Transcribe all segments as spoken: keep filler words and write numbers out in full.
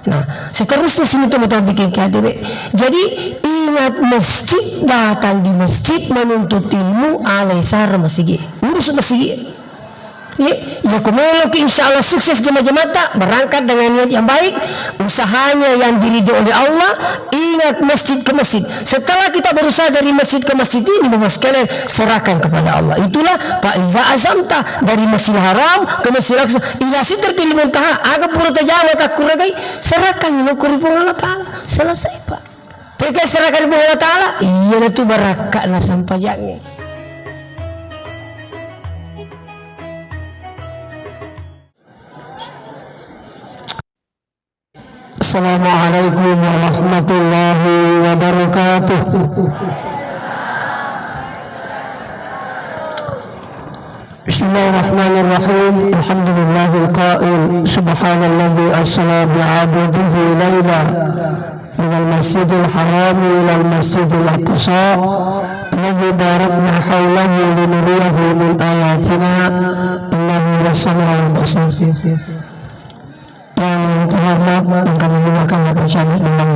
Nah, seterusnya sini teman-teman bikin hadere. Jadi, ingat masjid, datang di masjid menuntut ilmu, alai sara masigi. Urus masigi. Ya, ya, ku meloki insya Allah sukses jama-jamata, berangkat dengan niat yang baik, usahanya yang diridho oleh Allah, ingat masjid ke masjid. Setelah kita berusaha dari masjid ke masjid ini, Bapak sekalian, serahkan kepada Allah. Itulah, fa iza azamta, dari Masjidil Haram ke Masjidil Aqsa, ila Sidratil Muntaha, aga pura tajama takkuragai, serahkan lo ri Puang Allah Ta'ala. Selesai, Pak. Pekka serahkan ri Puang Allah Ta'ala, iyanatu barakka'na sampajangnge. Assalamualaikum warahmatullahi wabarakatuh. Bismillahirrahmanirrahim. Alhamdulillahil qail, subhanalladzi asra bi 'abdihi laila minal masjidil harami ilal masjidil aqsa, alladzi barakna haulahu linuriyahu min ayatina, innahu huwas samiul basir. Yang terhormat dan kami muliakan Bapak Camat Malang,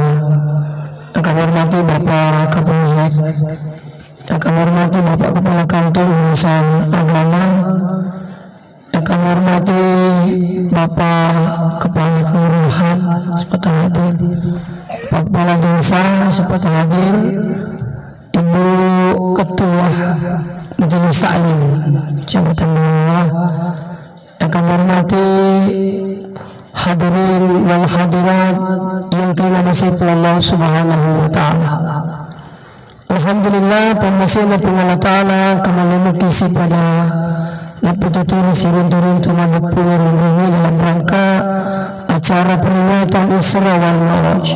yang kami hormati Bapak Kapolsek, yang kami hormati Bapak Kepala Kantor Urusan Agama, yang kami hormati Bapak Kepala Kelurahan sempat hadir, Pak Kepala Desa sempat hadir, Ibu Ketua Majelis Taklim Kecamatan Benoa, yang kami hormati hadirin wal hadirat yang terima kasih Allah Subhanahu wa Ta'ala. Alhamdulillah, pammasena Puang Allah Ta'ala, kamalemmuki sipada nappututuni siruntu-runtu maddeppungi runrungi dalam rangka acara peringatan Isra wal Mi'raj.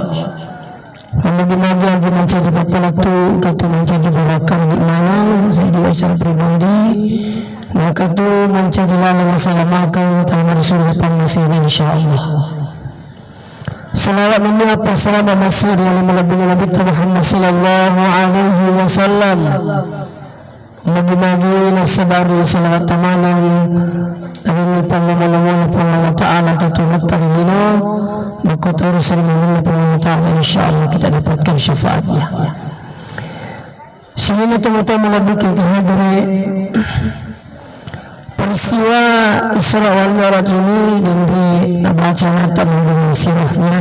Magi-magi agi mancaji pappalettu, katu mancaji barakka di maneng, saya di acara pribadi, maka tu mancaji laleng asalamakeng, tamari surga pammasena, insyaallah. Salawat nennia passalama masiri ala malebbi Nabitta Muhammad sallallahu alaihi wasallam. Magi-magi nassabari salawat tamaneng ri pammalamona Puang Allah Ta'ala, tutunatta ri lino, makkotoro sering meminta Puang Allah Ta'ala, insyaallah kita dapatkan syafaatnya. Sininna tomatoa malebbi kita hadiri, peristiwa Isra wal Mi'raj ini dan di nabaca nata mengenai sirahnya.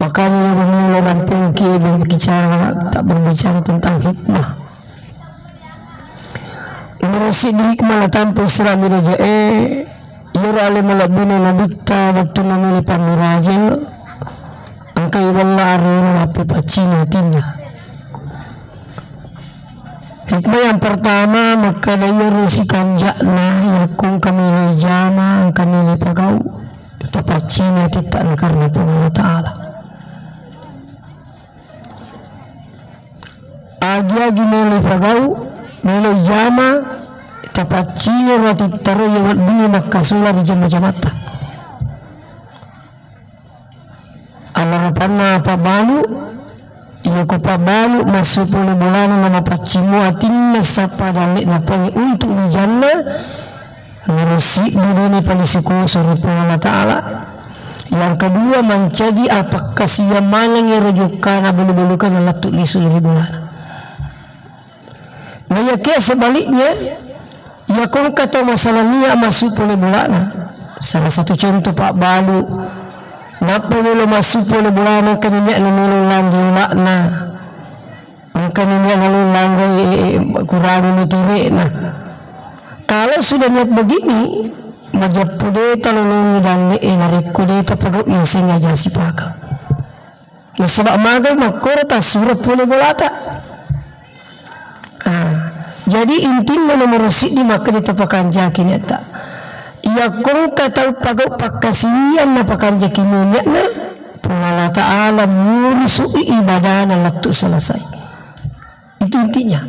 Makanya yang dulu rampingki berbicara, tak berbicara tentang hikmah. Nomoro siddi hikmah natampa Isra Mi'raja'e, iyaro ale malebbina Nabitta wettunna melo pammiraja, engkai wella arona nappepaccing atinna. Hikmah yang pertama, makkeda iyaro sikanja'na, yakko engka melo ijama, engka melo pagau, tapaccing atitta na karena Puang Allah Ta'ala. Agi-agi melo pagau, melo ijama, tapaccingero atittaro iya weddingngi makkasola ri jama-jamatta. Alarapanna pabbalu, iyako pabbalu massu pole bolana na mapaccingngi atinna sappa dalle'na Puangnge untuk wijanna, Nomoro siddi, dena pale sikoso ri Puang Allah Ta'ala. Yang kedua, mancaji apakkasiwiang maneng ero jokkana balu-balukanna lettu lisu ri bolana. Naiyakia sebaliknya, yakko engka tau masalah niat massu pole bolana. Salah satu contoh pabbalu, nappa melo massu pole bolana, engka niatna melo lanjut ula'na. Engkani niatna lo langgai, eh, eh, kurangi mitere'na. Kalau sudah niat begini, majeppu de talolongi dalle'e, narekko de tapagau, inseng aja sipakang. Nasaba magai makkoro tassuro pole bolata. Ah, jadi intinna nomoro siddi makkeda tapakanjaki niatta. Yakko engka tau pagau pakkasiwiang napakanjaki niatna, Puang Allah Ta'ala murusu'i ibadana lettu selesai. Itu intinya.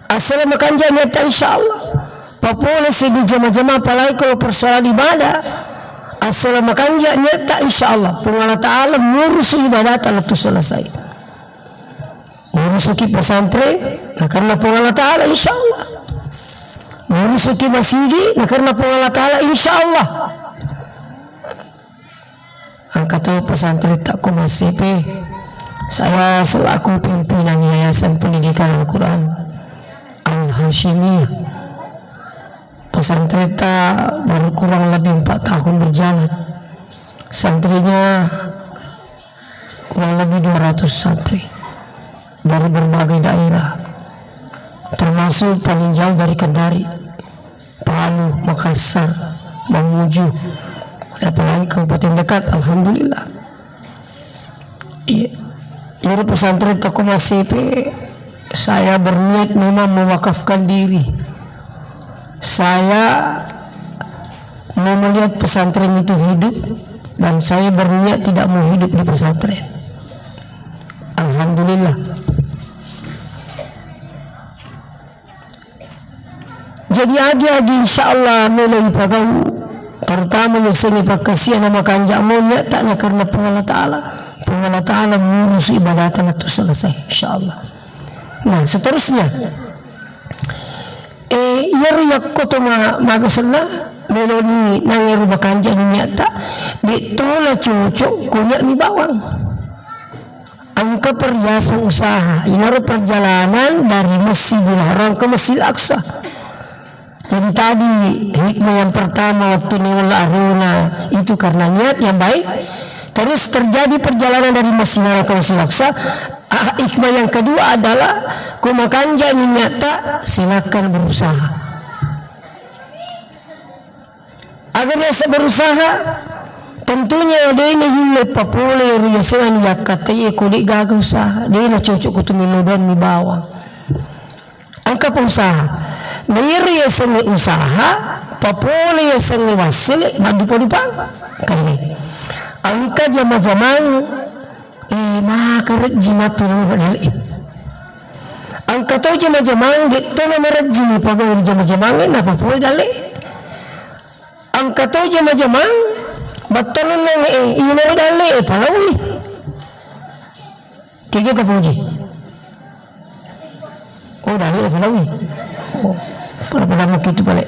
Asal makanja niatta, insya Allah. Papole seddi jama-jama, apalagi kalau persoalan ibadah. Asal makanja niatta, insya Allah. Puang Allah Ta'ala murusu ibadata lettu selesai. Murusuki pesantren, na karena Puang Allah Ta'ala, insya Allah. Murusuki masigi, na karena Puang Allah Ta'ala, insya Allah. Kata pesantren Takko Masepe, saya selaku pimpinan Yayasan Pendidikan Al-Quran Al-Hasyimiyah. Pesantren ta baru kurang lebih empat tahun berjalan. Santrinya kurang lebih dua ratus santri dari berbagai daerah, termasuk paling jauh dari Kendari, Palu, Makassar, Mamuju, apalagi kabupaten dekat, alhamdulillah. Iya. Jadi pesantren Takko Masepe, saya berniat memang mewakafkan diri. Saya mau melihat pesantren itu hidup dan saya berniat tidak mau hidup di pesantren. Alhamdulillah. Jadi agi-agi insyaallah melo ipagau, terutama yasengnge pakkasiana makanja moni tak na karena Puang Allah Ta'ala. Puang Allah Ta'ala murusu ibadata lettu selesai insyaallah. Nah, seterusnya, eh, iyaro yakko to ma-, maga senna meloni nangero makanja niatta, de to na cocok ko nia mi bawang. Engka perhiasan usaha, inaro perjalanan dari Masjidil Haram ke Masjidil Aqsa. Jadi tadi hikmah yang pertama waktu newala arona itu karena niat yang baik. Terus terjadi perjalanan dari Masjidil Haram ke Masjidil Aqsa. Ah, hikmah yang kedua adalah ko makanja niatta, silakan berusaha. Aga biasa berusaha, tentunya de na yulle papole ero yasengnge anu yakkataiye ko de gaga usaha, de na cocok ko tu melo doang mi bawang. Engka pa usaha. Na iyaro yasengnge usaha, papole yasengnge wassele, maddupa-dupang. Kalle. Engka jama-jamang, eh, maka rejji nappi lo dalle. Engka to jama-jamang, de to na marejji ni pagawe ri jama-jamang, eh, napa pole dalle. Engka to jama-jamang, battalunna, eh, ina dalle, eh, palawi. Kege tapuji. Oh, dalle, eh, palawi. Oh, pada-pada mau gitu pale.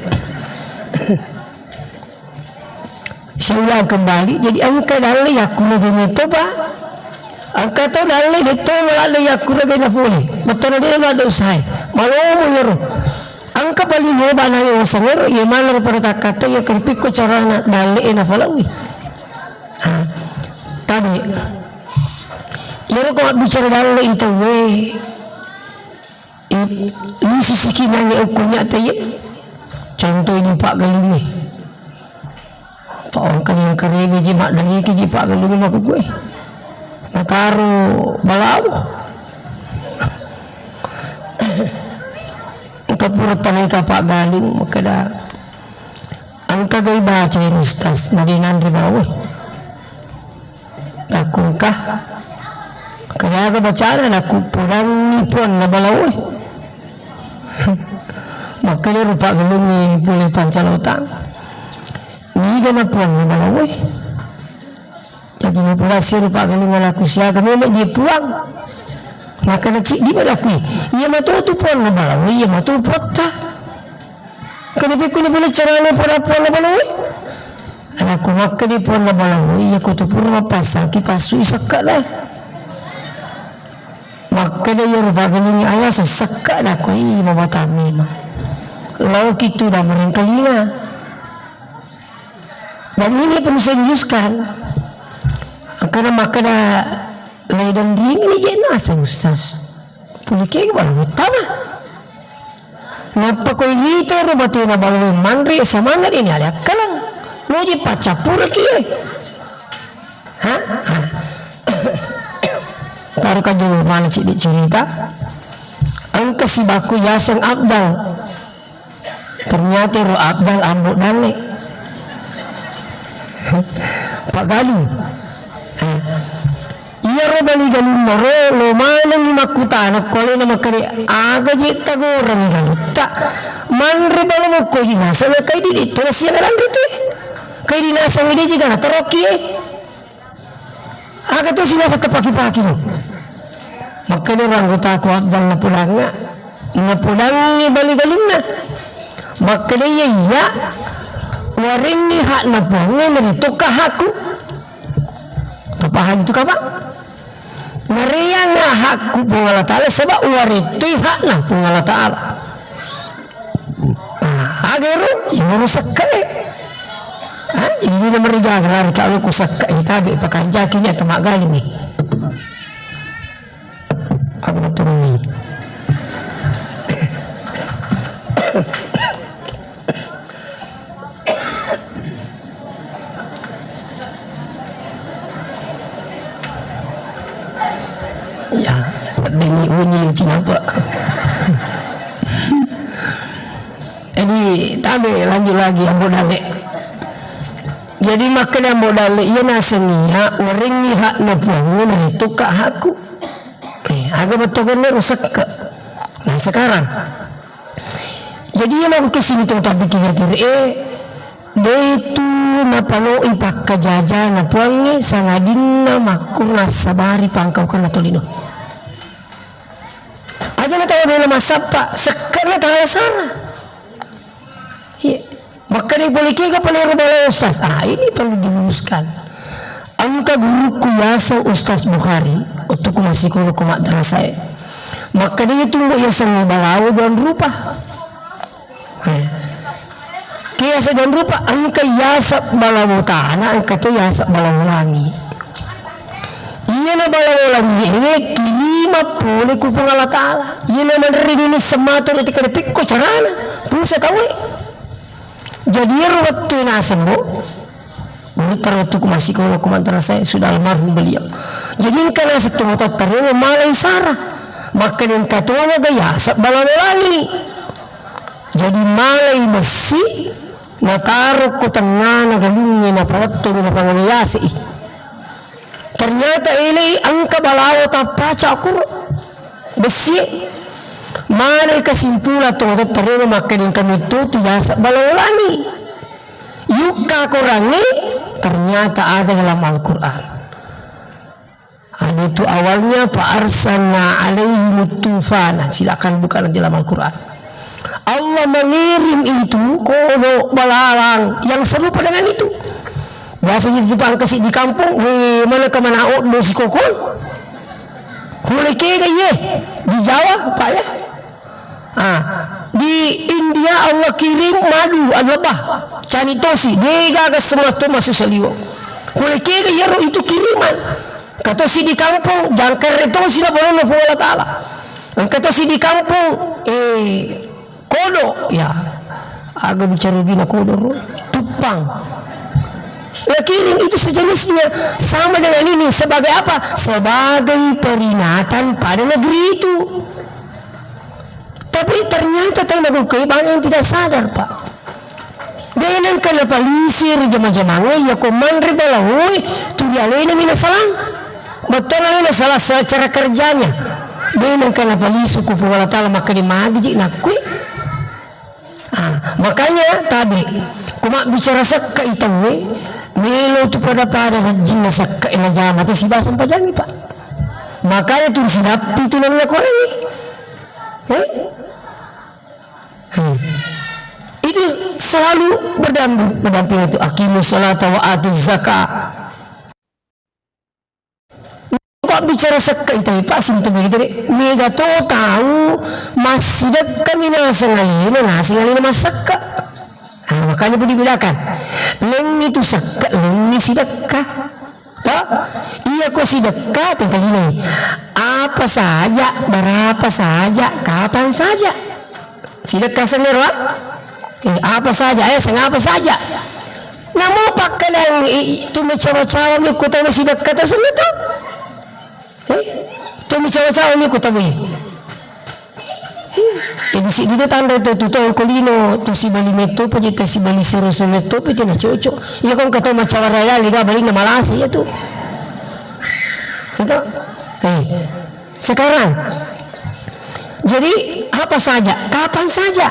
Saya ulang kembali, jadi engka dalle yakkuragai metto, Pak. Engka to dalle de to maladde yakkuragai na pole. Metto na de ladde usaha. Malomo yero. Engka paling hebat na wasangero, ye mana pada takkatta ya kerpikko carana dalle e na palawi. Ha. Tabe. Yero ko bicara dalle itu we. I-, lisu sikinangnge okkonnya te ye. Contoh ini Pak Galunge. Pak Wangkali yang karege je, mak dari ke je Pak Galunge mako gue. Nataro balawo. Engka pura tanai ka Pak Galung, makkeda, engka gai baca ini Ustaz, nadi nanre bawe. Nakku engka. Kedaga bacana, nakku podangi puanna balawoe. Makkeda rupa gelungi pole pancalotang. Niga na puanna balawoe. Jadi na pura siru pa gelunga nakku siaga memang dia puang. Maka na cik di balaku. Iya matu tu puanna balawoe, iya matu puatta. Kada pikku ni pole carana pada puanna balawoe. Anakku, makkeda puanna balawo, iya ko tu pura mappasang ki passu i sekkana. Makkeda iya rupa gelungi ayah sesekka, nakku, ih, mabata memang. Lao ki tu da merengkalinga. Dan ini perlu saya luruskan. Karena makkeda lai dan ring ini je nasa Ustaz. Pulike balawo tama. Nappa ko igito ro batena balawo manre semangat ini ale akkalang. Loji paccappuraki e. Ha? Ha. Taruka dulu mana cik cerita. Engka sibaku yaseng Abdal. Ternyata ro Abdal ambo dalle. Pak Galuh. Ha. Iyaro bali galunna ro, lo manengngi makkutana ko alena makkeda, aga je tagorangi galutta? Manre balawo ko dinaseng kai di, de to nasiaga nanre tu. Kai dinaseng de je gana taroki e. Aga to sinaseng tapaki-paki lo. Makkeda ro anggotako Abdal napodangnga, napodangngi bali galunna. Makkeda iya, iya, warengngi hakna puangnge, meri tokka hakku. Anu tu kapang. Nareang hakku Puang Allah Ta'ala, sebab uwarettui hakna Puang Allah Ta'ala. Ah, agero, iyaro sekka e. Ah, ini nomor tiga, lari kalau ku sekka e, tabe pakanjaki ni atau magalung ni. Apa betul ni? Ya, dengi unyi cinapa. Jadi, tabe lanjut lagi, Ambo Dalle. Jadi, makkeda Ambo Dalle, iya nasengia, warengngi hakna Puangnge, naritu ka hakku. Eh, aga bettokenna ro sekka. Nah, sekarang, jadi, iya makkukisini tong tabbiki hati re, eh, de' tu napaloi pakkajajana Puangnge, sangadinna makkurang sabari pangkaukenna tolino. Aja na tau bela massappa, sekkenna tala sara. Iya. Makkeda pole kega pale ro bala ustaz. Ah, ini perlu diluruskan. Engka gurukku yaseng Ustaz Bukhari, wettukku massikolo ko madrasah e. Makkeda tumbu yaseng balawo dan rupa. Eh. Ke yaseng dan rupa, engka yaseng balawo tanah, engka to yaseng balawo langi. Iyana balawo langi ini kirima pole ku Puang Allah Ta'ala. Iyana manreni ni sematur etika de' pekko carana. Pusa tau e. Jadi ero wettu naseng, Bo. Dulu terwettu ku massikolo ku madrasah e, sudah almarhum beliau. Jadi engka naseng tu motor terlalu malai sara. Makkeda engka tu aga yaseng balawo langi. Jadi malai bessi, nataro ko tengngana galungnge, napalettongi, napangaleasei. Ternyata elei engka balawo tappaca kuro bessie. Malai kesimpulan to dokter ero makkeda engka metto tu yaseng balawo langi. Yukka korangnge ternyata ada dalam Al-Quran. Ada itu awalnya, "Fa arsalna alaihim tufana." Silakan buka nanti dalam Al-Quran. Allah mengirim itu kodok balalang yang serupa dengan itu. Biasa itu pangkasi di kampung, "Weh, mana kemana oddo si kokol?" Mulai kega, ye, di Jawa, Pak, ya. Ah, di India Allah kirim madu, lebah, cani tosi, degaga semua to masuk saliweng. Mulai kega, yero itu kiriman. Engka tosi di kampung, jangkarre tosi na bolona Puang Allah Ta'ala. Engka tosi di kampung, eh, kodok, ya. Aga bicara gina kodok, ro? Tuppang. Nah, kirim itu sejenisnya, sama dengan ini. Sebagai apa? Sebagai peringatan pada negeri itu. Tapi ternyata tau nabukai banyak yang tidak sadar, Pak. De' nengka napalisi ri jama-jamangnge, iya ko manre balawoe, tuli alena mi nasalang. Bettuanna alena salah secara kerjanya. De' nengka napalisu ku Puang Allah Ta'ala makkeda madiji nakkui. Ah, makanya tabe, ku mabbicara sekka i tauwe, melo tu pada-pada rajinna sekka e najama te siba sempajangi, Pak. Makanya tu sidappi tu nenna korengi. Eh? Hmm. Itu selalu berdamping, berdamping itu, "Aqimus salata wa atuz zakah." Kok bicara sekka itu, Pak, simpel begitu, deh. Mega to tahu massidekka mi naseng alena, naseng alena massekka. Nah, makanya boleh dibedakan. Lenni tu sekka, lenni sidekka. Toh? Iya ko sidekka, tengkalingai. Apa saja, berapa saja, kapan saja. Sidekka sennero, ah? Eh, apa saja, eh, seng apa saja. Namo pakkalang, i-, i-, tu mecawa-cawa mi kutama sidekka to semua to. Eh, tu mecawa-cawa mi kutama. Jadi si dia tanda tu, tu, tu, kolino, tu si bali metto, pa tu si bali seru semetto, pa tu na cocok. Iya kong kata macawa raya, liga bali na malasi ya tu. Itu. Eh. Sekarang, jadi apa saja, kapan saja,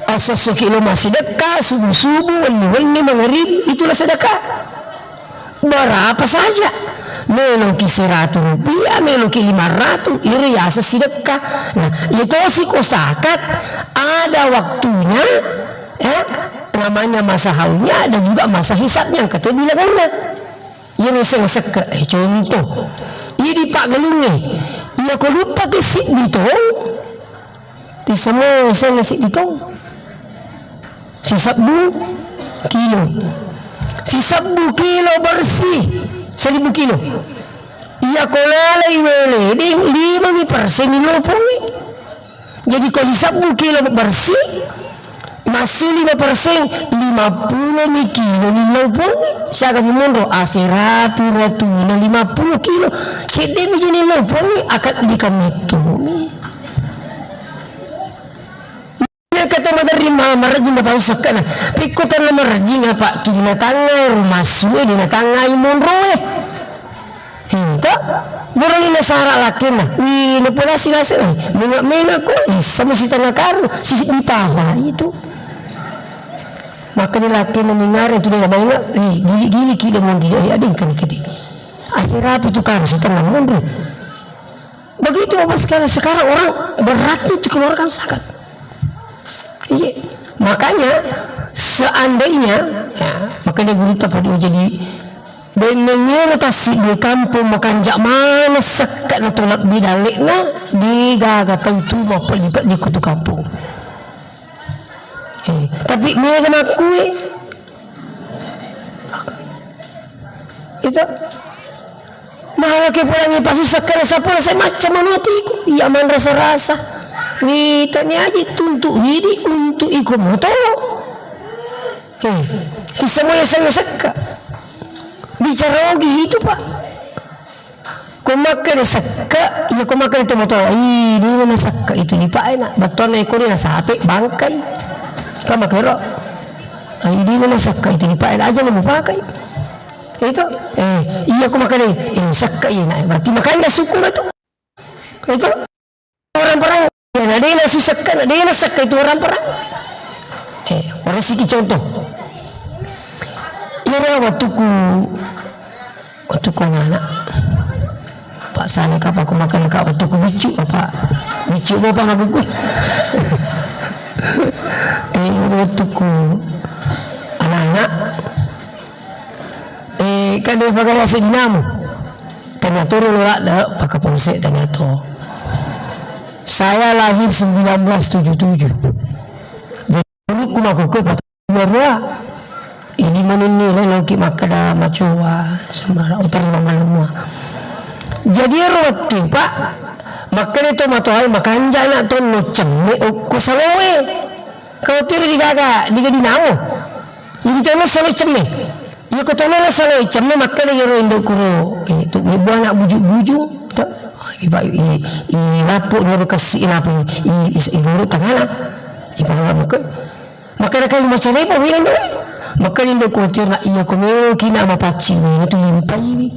asessoki lo massidekka, subuh-subuh, wenni-wenni, mangaribi, itulah sedekah. Berapa saja, meloki seratu rupiah, meloki lima ratu, iri yaseng sidekka. Nah, itu si ko zakat, ada waktunya, ya, namanya masa haulnya, ada juga masa hisabnya, yang kata bilangannya. Iyaro yasengnge sekke, eh, contoh. Iya dipaggalungnge. Iya ko luppaki siddi tong, Ti semua yasengnge siddi tong. Sisebbu kilo. Sisebbu kilo bersih, seribu kilo. Iya ko nalai wae ledeng, lima mi persen ni lopongnge. Jadi ko sisebbu kilo bersih, massu lima persen, lima pulo mi kilo ni lopongnge. Siaga mi monro, aserapi ratuna lima pulo kilo. Cedde mi jeni lopongnge, akaddi kamittu mi. Iya, kata maderri ma-, marejjing apa sekkana. Pikku tanna marejjing apa, kinatangngai rumassue, dinatangngai monroe. Hmm, to? Burani nasara lakkenna. Wi, napolasi laseng, eh. Menga-menga ko, eh, sama si tengah karu, si dipasa itu. Makanya lakkenna ningare tu dia mainga, eh, gili-gili ki dia monri, eh, adeng kan kedi. Aserapi tu karu, si tengah monri. Begitu Bapak sekalian, sekarang orang berat itu keluarkan zakat. Iya, makanya seandainya, ya, makanya guru tak perlu jadi bennengero tassi di kampung makanja mana sekka na tolak bidalekna di gaga tau tu mapelipet di kutu kampung. Eh, tapi mega makue itu. Mahalaki pulangi pasu sekkana sappulo sai macca manotiku. Iya manrasa-rasa. Witani aji tuntu hidi untuk iko moto. Eh, ti semua yang saya sekka. Bicara ogi itu, Pak. Ko makkeda sekka, iya ko makkeda tomatoa, ih, dina na sekka itu dipaena. Bettuanna iko dina sape, bangkai. Ka makkero. Ai dina na sekka itu dipaena, aja na mupakai. Itu, eh, iya ko makkeda, eh, sekka iya na. Berarti makanya syukur itu. Itu. Orang perang, ya, na dena su sekka, na dena sekka itu orang perang. Eh, orang siki contoh. Iya, waktuku, waktuku anak-anak. Pak sana kapang ko makkeda ka waktuku biccu apa? Biccu apa apa aku? Eh, waktuku anak-anak. Eh, kan dia pakai sedinamu. Tanya turun ladde, pakai polsek tanya to. Saya lahir sembilan belas tujuh tujuh. Jadi, duluku makuku patah dua dua. Ini maninni lain longki makkeda macowa sembarang utar mama semua. Jadi, ero wettu, Pak, makkeda to matoae makanja anak tonno cemme okko saloe. Kau tiru digaga, diga dinamo. Jadi, tonno saloe cemme. Iya, ko tona nasalai cemme makkeda iyaro indo kuro, eh, tu, eh, buana buju-buju, ta, ipa-, i, i, lappo niro kassi, nappa i, i, i, i guru tangana. Ipa-, makkeda, makkeda kai macarepa wina ndo. Makkeda indo kuatirna, iya ko melo kina mapaccing, itu limpaiwi.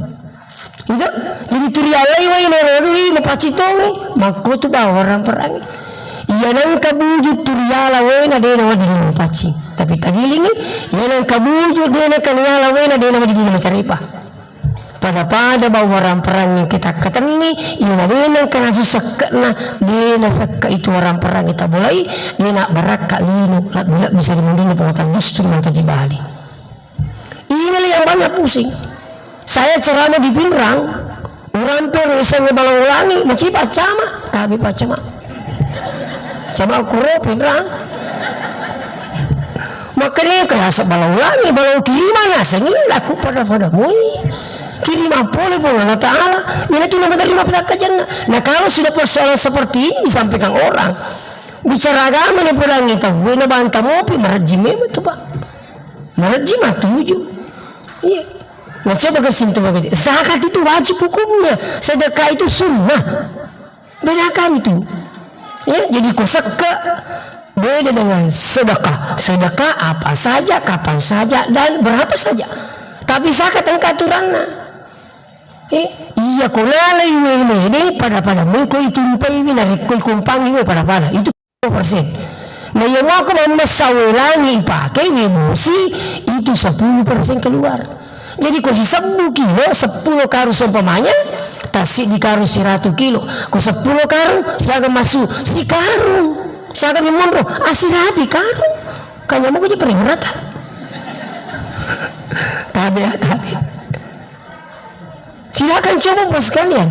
Itu, jadi turialai wai nero, wi, mapaccing tongi. Makko tu bawa orang perangi. Iya nengka buju turiala wena dena wadi dina mapaccing. Tapi tagilingi, iya nengka buju dena kaniala wena dena wadi dina macarepa. Pada-pada bau warang perang yang kita ketenni, iya na dena kena susekke'na, dena sekka itu warang perang kita bolai, dena barakka lino, lebbi-lebbi seri mendino pengetahuan justru mancaji bali. Inilah yang banyak pusing. Saya ceramah di Pinrang, urampe resengnge balawo langi, macipa cama, tapi pacama. Cama kuro Pinrang. Makanya kaya asa balawo langi, balawo kiriman asengi, laku pada-pada mui. Kiriman pole pun Allah Ta'ala. Ini tuh nama terima petaka jannah. Nah, kalau sudah persoalan seperti ini disampaikan orang, bicara agama nih pulangi tahu, wena banta mopi, marajji memang tuh, Pak. Marajji matuju. Iya. Nah, coba ke sini, coba ke sini. Zakat itu wajib hukumnya. Sedekah itu sunnah. Bedakan itu. Ya, jadi ko sekka beda dengan sedekah. Sedekah apa saja, kapan saja, dan berapa saja. Tapi zakat engka aturanna. Eh, iya ko nalai wene deh pada-pada mui ko itimpai wina rekko ikumpangi we pada-pada. Itu persen. Na iya mako mammessa welangi ipake, we bosi, itu sepuluh persen keluar. Jadi ko sisebbu kilo, seppulo karung seumpamanya, tassiddi karung siratu kilo. Ko seppulo karung, siaga massu, sikarung. Siaga mi monro, asirapi karung. Kanya mako je peringatan. Tabe, tabe. Silakan coba, Bapak sekalian.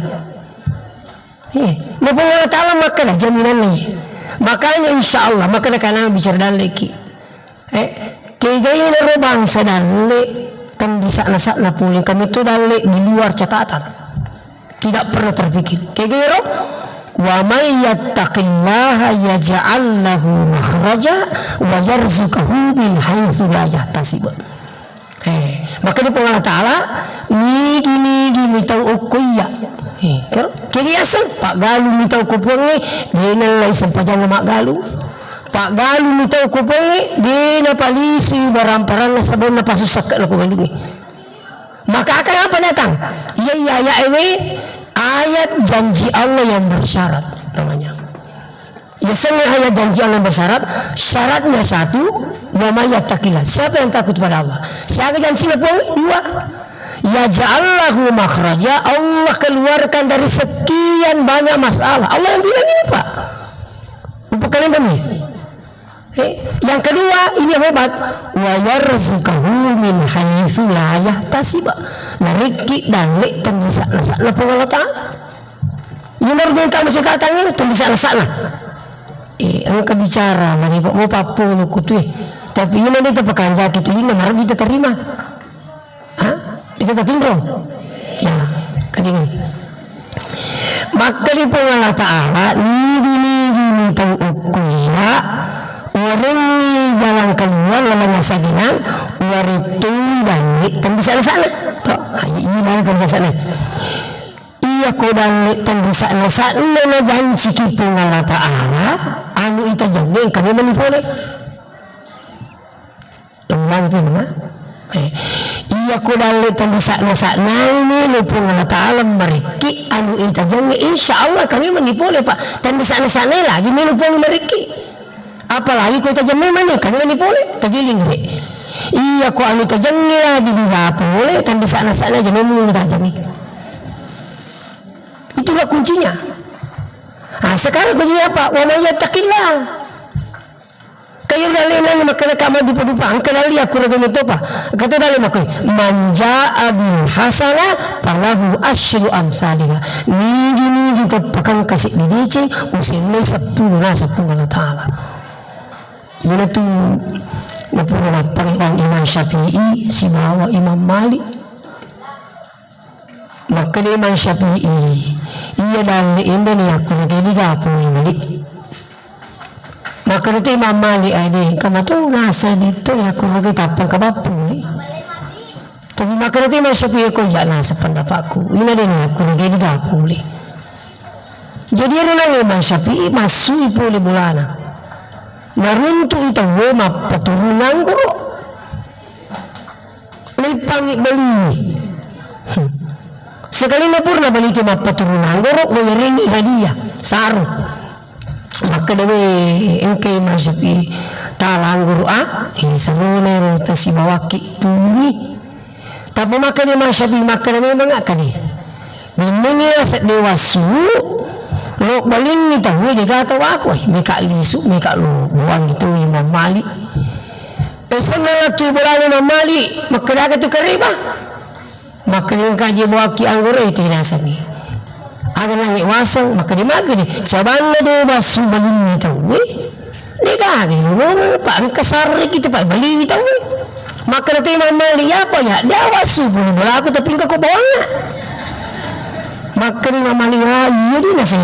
Eh, na Puang Allah Ta'ala makkeda jaminanna, iya. Makanya insya Allah, makkeda kana bicara dalleki. Eh, kegaina ro bangsa dalle, tandisa'na-sa'na pole, kami tu dalle di luar catatan. Tidak pernah terpikir. Kegairo, wa may yattaqillaha yaj'al lahu makhraja wa yarzuqhu min haitsu la yahtasib. Eh, makkeda Puang Allah Ta'ala, "Nigi-nigi mi tau okko iya." Eh, kero? Kegi aseng, paggalung mi tau ko Puangnge, de nallai sempajang maggalung. Paggalung mi tau ko Puangnge, de napalisi barang-paranna sabonna pasusakka lako galungnge. Maka akan apa datang? Iya, iya, ayat ewe, ayat janji Allah yang bersyarat namanya. Yasengnge ayat janji Allah yang bersyarat, syaratnya satu, wa may yattaqillah. Siapa yang takut pada Allah? Siaga janjina Puang? Dua. Yaj'al lahu makhraja, Allah keluarkan dari sekian banyak masalah. Allah yang bilang ini, Pak. Bukan yang benih. Eh, yang kedua, ini hebat. Wa yarzuqhu min haitsu la yahtasib. Narekki dalle tandisa'na-sa'na Puang Allah Ta'ala. Iyaro de tau macetata ngero, tandisa'na-sa'na. Eh, engka bicara, mani pa-, mo pappolo kutue. Tapi ina de tapakanjaki tulinna, maragi tatarima. Ha? Itu tatinro? Ya, kalingai. Makkeda Puang Allah Ta'ala, nigi-nigi mi tau okko iya, warengngi jalan keluar lalenna saginang, warettui dalle tandisa'na-sa'na. To, ayo, iya dalle tandisa'na-sa'na. Iya ko dalle tandisa'na-sa'na najanciki Puang Allah Ta'ala, anu itajengnge engka memang pole. Ulangi pi, Mama. Eh, iya ko dalle tandisa'na-sa'nai melo Puang Allah Ta'ala marekki anu itajengnge, insya Allah kami mani pole, Pak. Tandisa'na-sa'nai lagi melo Puang marekki. Apalagi ko itajeng memang ni, kami mani pole, tagiling re. Iya ko anu tajengnge lagi diga pole, tandisa'na-sa'nai aja memang tajengnge. Itulah kuncinya. Nah, sekarang kuncinya apa? Wa may yattaqillah. Kayo dalle nang makkeda ka maddupa-dupa, engka dalle akkuraga metopa. Kata dalle makkoi, "Man jaa bil hasana falahu asyru amsaliha." Nigi-nigi teppakang kasi di deceng, usellai seppulo naseng Puang Allah Ta'ala. Iyanatu napura nappagai Imam Syafi'i sibawa Imam Malik. Makkeda Imam Syafi'i, iya dalle enda ni akkuragai diga pole mali. Makkeda tu Imam Malik, "Ade, engka matu naseng ditto ni akkuragai tappa engka bappuli." Tapi makkeda tu Imam Syafi'i, "Ko iya naseng pendapatku, ina de ni akkuragai diga pole." Jadi ero nang Imam Syafi'i massui pole bolana. Naruntu'i tauwe mappaturung anggoro. Naippangi baliwi. Hmm. Sekalina purna baliki mappaturung anggoro, wayarengi hadiah, sarung. Makkeda we, engkai Imam Syafi'i tala anggoro a, eh, sarona ero tasibawakki tulungi. Tappa makkeda Imam Syafi'i, makkeda memang akkadi. Binnengi sedde wassu, lo balinni tauwe dega tau aku, eh, meka lisu, meka lo buangi tau Imam Malik. Esenna lettu bolana Imam Malik, makkedaga tu kareba. Makkeda kaji buakki anggoro e, tinasengi. Aga nangi waseng, makkeda makkeda. Cabanna de wassu balinni tauwe. Dega aga lolonga, pa engka sarre kita pa baliwi tauwe. Makkeda tu Imam Malik, ya apa ya? Dia wassu puni bolaku tapi engka ko bawanna. Makkeda Imam Malik, "Wah, iya di nase."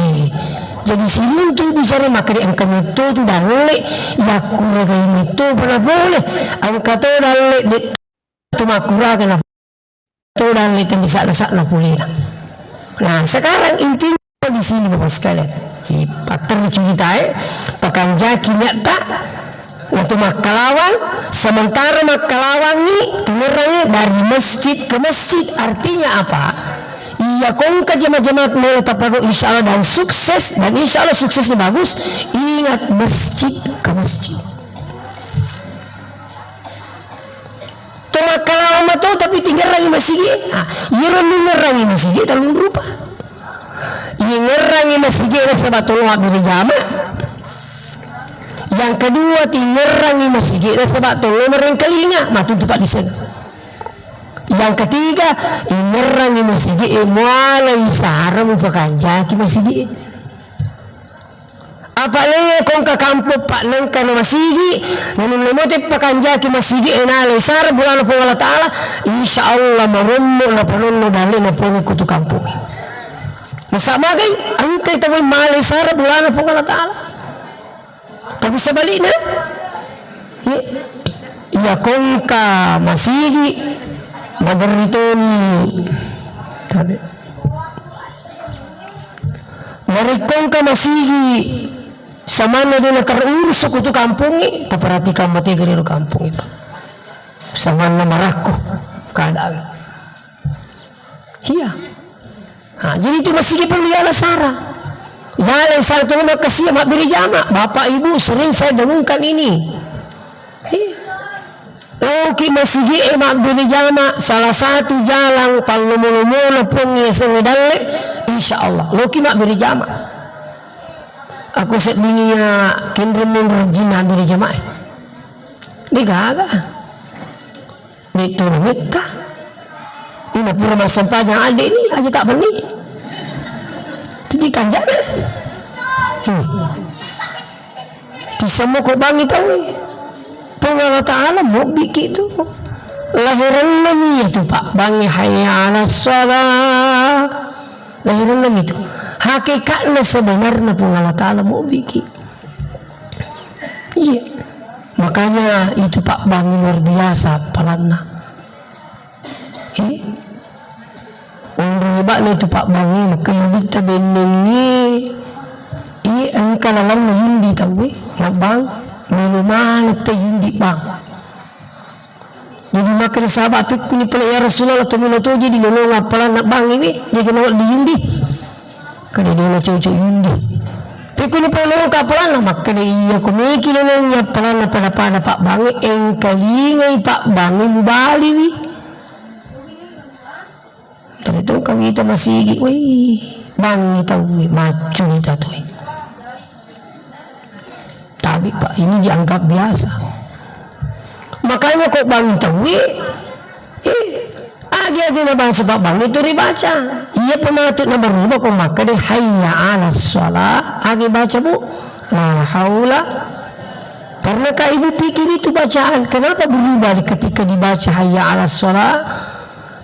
Jadi siruntu bicara makkeda engka metto tu dalle, yakkuragai metto pada boleh. Engka to dalle de tu makkuraga na to dalle tandisa'na-sa'na polena. Nah, sekarang intinya di sini Bapak sekalian. Ipatteru ceritae, pakanjaki niatta, natu makkalawang, sementara makkalawangi, tingerrangi dari masjid ke masjid. Artinya apa? Iya kongka jemaat-jemaat mau tapago insya Allah dan sukses, dan insya Allah suksesnya bagus, ingat masjid ke masjid. To makkalawang mato tapi tingerrangi masigi. Ah, iyaro ningerrangi masigi tellung rupa. Ingerrangi masigi nasaba tollo mabbere jama. Yang kedua, tingerrangi masigi nasaba tollo marengkalinga, matuntu paddiseng. Yang ketiga, ingerrangi masigi'e, mualai sara mupakanjaki masigi'e. Apa leye kongka kampong, Pak, nengka na masigi, nanulle mote pakanjaki masigi'e, nalai sara bulana Puang Allah Ta'ala, insya Allah marommo napanonno dalle'na Puang kutu kampongnge. Nasaba magai, engkai tawwe malai sara bulana Puang Allah Ta'ala. Tapi sebaliknya, iya, iya kongka masigi, maderri toni. Tabe. Narekko engka masigi, samanna de' naterurus kutu kampongnge, taperhatikan matega ri kampongnge, Pak. Samanna marakko keadaan. Iya. Ha, jadi itu masigi perlu yala sara. Yala sara tu maka siap mabbere jama. Bapak Ibu sering saya dengungkan ini. Iya. Oke, masigi e mabbere jama, salah satu jalan pallomo-lomona Puang yasengnge dalle, insya Allah. Loki mabbere jama. Aku seddingi ya kenre mundur jina mabbere jama e. De' gaga. De' tuli metta. Ina pura massempajang adde' ni, aja tak benni. Jadi kanjana. Hmm. Tisemmo ko bangi tauwe. Puang Allah Ta'ala mobbiki tu. Lahiranna mi tu, Pak. Bangi hayya 'alas shalah. Lahiranna mi tu. Hakikatna sebenarna Puang Allah Ta'ala mobbiki. Iya. Makanya itu Pak Bangi luar biasa peranna. Eh? Onro hebatna itu Pak Bangi, maka nabitta bennengnge, eh, engka lalanna yundi tauwe, nabbang, melo maneng te yundi bang. Jadi makkeda sahabat, "Pekkuni pale ya Rasulullah, tomino toje dilolonga appalanna bangi we, jaga nawedding yundi." Kada de' nacocok yundi. Pekkuni pale lolonga appalanna, makkeda, "Iya, ko meki lolongi appalanna pada-pada Pak Bangi, engkalingai Pak Bangi mubaliwi." Tapi tu kawita masigi, wei, bangi tauwe, maccu ita tu. Tapi Pak, ini dianggap biasa. Makanya kok bangi tauwe, eh, agi-agi na baca Pak Bangi tu ribaca. Iya pematu na berubah kok makkeda hayya 'alas shalah, agi baca Bu, la haula. Pernahkah Ibu pikir itu bacaan? Kenapa berubah ketika dibaca hayya 'alas shalah?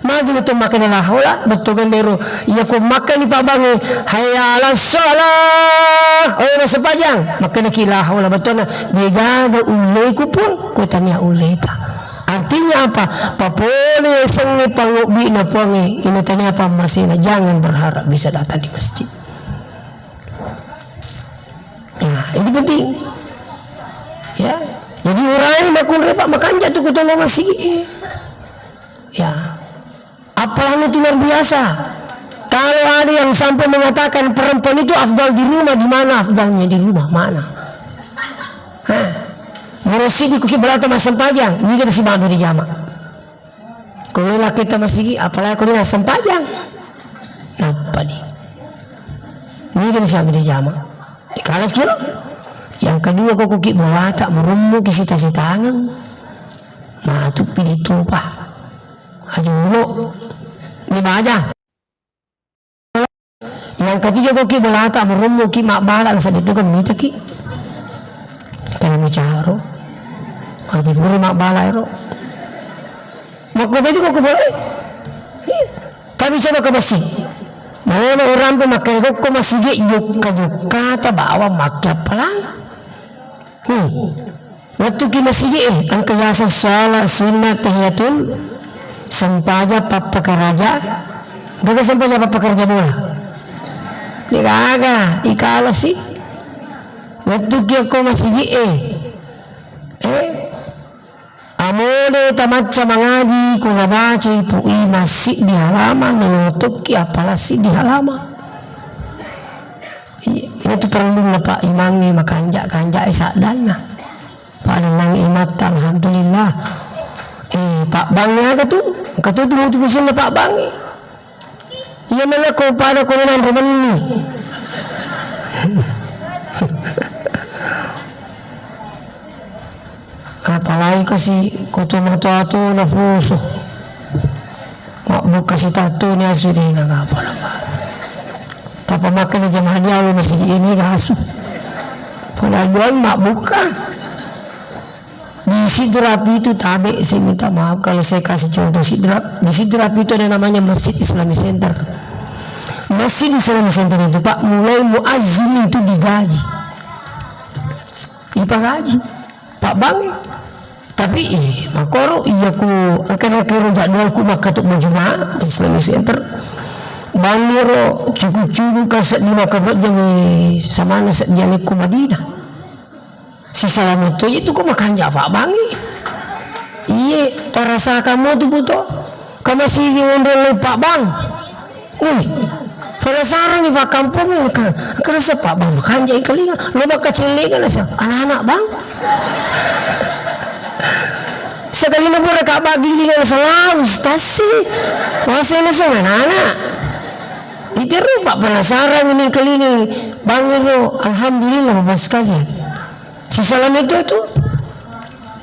Magi betul makkeda la haula, betul kan dero. Iya ko makkani Pak Bangi, hayya 'alas shalah. Oh, massempajang. Makkeda ki la haula, betul na. De' gaga ulleku Puang, ko tania ulleta. Artinya apa? Papole sengnge pangobbi'na Puangnge, ina tania pammasena. Jangan berharap bisa datang di masjid. Nah, ini penting. Ya. Jadi urani makunre Pak, makanja tu kutonggo masigi. Ya. Apalagi itu luar biasa. Kalau ada yang sampai mengatakan perempuan itu afdal di rumah, di mana afdalnya di rumah? Mana? Hah? Murosidi kuki balata massempajang, ini kita simak dari jama. Kalau laki kita masigi, apalagi kalau dia sempajang. Napa nih? Ini kita simak dari jama. Kalau kira, yang kedua kok kuki balata, merummu ki sita-sitangan. Nah, tu pilih tumpah. Aja dulu. Ini baja. Yang ketiga, kok ki bolata, merummu ki mabbala, seddi tu kan mita ki. Tena micaro. Mati pura mabbala ero. Makko tadi kok boleh. Iya. Tapi coba ke masjid. Mana orang tu makan kok masjid jokka-jokka ta bawa makan pelang. Hmm. Wettuki masigi'e, engka yaseng salat sunnah tahiyatul, sempaja pappakaraja, gaga sempaja pappakaraja bola. De gaga, ikalasi. Wettuki okko masigi'e, eh, amode tamacca mangaji, ko nabacai pu'i massiddi halaman, nalotokki appalassiddi halaman. Iya, itu perlu napa imangnge makanja-kanjae saddanna. Pada nang imatta, alhamdulillah. Eh, pabbangnge aga tu? Engka tu tu mutu musinna pabbangnge. Iya mana ko pada ko nanre menni. Apalagi kasi ko to mato-ato na poso. Kasih tato ni asu deh, na apa nama. Tapa makan jamaah dia, lu masih ini asu. Padahal dua mabbuka. Di Sidrap itu tabe, saya minta maaf kalau saya kasih contoh Sidrap. Di Sidrap itu ada namanya Masjid Islamic Center. Masjid Islamic Center itu, Pak, mulai muazzin itu digaji. Ipagaji. Pak Bang. Tapi, eh, makoro iya ku engka nakero jadwalku makkatuk Juma Islamic Center. Bangiro cuku-cuku ka seddi maka bojjangi samana seddi alekku Madinah. Sisala metto itu ko makanja Pak Bangi. Iye, tarasa kamu tu buto. Kamu sigi onrong le Pak Bang. Wih, penasaran nih Pak kampung ini. Ka-, kerasa Pak Bang makanja ikalinga. Lo maka celenga nasa anak-anak Bang. Sekali na pura ka Bang gilinga nasa lau stasi. Wasa nasa anak-anak. Itu rupa penasaran ini kelingi. Bang itu, alhamdulillah Bapak sekalian. Sisala metto tu.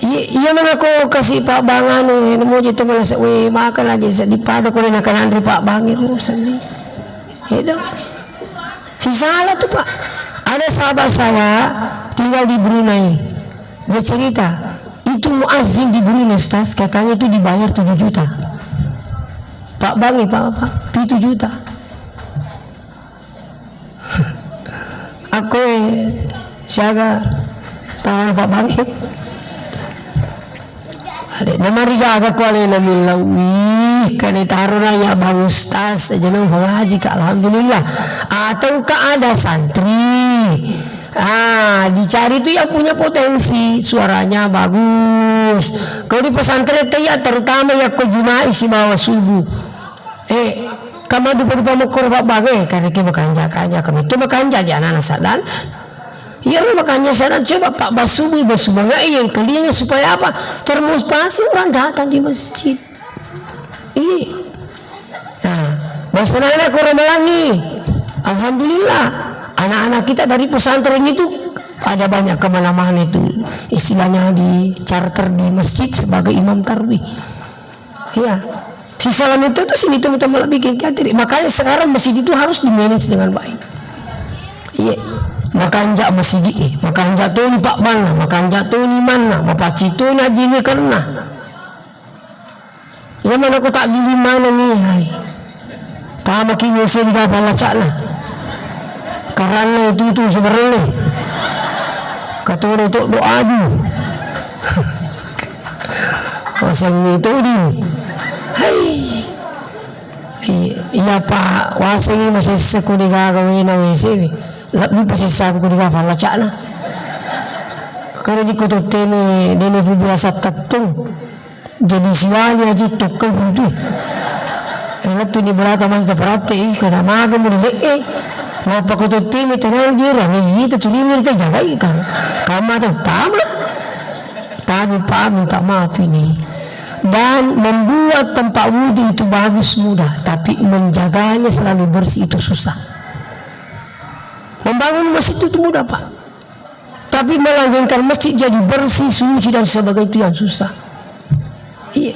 Iya, iya mana ko kasih Pak Bang anu, eh, nemu je tu mana se-, weh, makan aja seddi pada ko na kananre Pak Bang itu seddi. Itu. Sisala tu, Pak. Ada sahabat saya tinggal di Brunei. Dia cerita, itu muazzin di Brunei, Ustaz, katanya itu dibayar tujuh juta. Pak Bang, eh, Pak, Pak, tujuh juta. Akkoe siaga tawang Pak Bangi. Ade, namarigaga ko alena millau, wih, kade tarona ya Bang Ustaz, aja nau pengaji ka, alhamdulillah. Ataukah ada santri? Ah, dicari tuh yang punya potensi, suaranya bagus. Kalau di pesantren tuh ya, terutama ya ko Jumat sibawa subuh. Eh, kama dupa-dupa mokkoro Pak Bang, eh, karena ki makanja-kanja, kami tu makanja aja anak-anak sadar. Iya, ro makanja sadar, coba Pak Basubu, Basubu ngai yang kelinga supaya apa? Termotivasi orang datang di masjid. Iya. Nah, bahasa anak-anak orang Melangi. Alhamdulillah, anak-anak kita dari pesantren itu ada banyak kemana-mana itu. Istilahnya di charter di masjid sebagai imam tarwih. Iya. Si Salam itu tuh sini teman-teman lebih bikin teater. Makanya sekarang masjid itu harus di-manage dengan baik. Iya. Makanja masjid, eh, makanja toni Pak Bang, makanja toni manna, mapacci toni ajini karena. Iya mana ko tak giling mana nih, hai. Tama ki ngisi di kapal lacakna. Karena itu tuh sebenarnya. Katore itu doa di. Wasengngi toding. Hai. I-, iya, Pak, wasengngi masessa ko degaga wena W C. Lebbi pasessa ko degaga pallacakna. Kare di koto teme dene pu biasa tettung. Jadi siwali aja tokkai buntu. Lettu ni berata manta peratte i, kada maga mu di le'e. Mappakoto teme tenang jera, ni ita tuli mu ita jagai ka. Kamma tau tama. Tapi Pak minta maaf ini. Dan membuat tempat wudhu itu bagus mudah, tapi menjaganya selalu bersih itu susah. Membangun masjid itu mudah, Pak. Tapi melanggengkan masjid jadi bersih, suci dan sebagainya itu yang susah. Iya.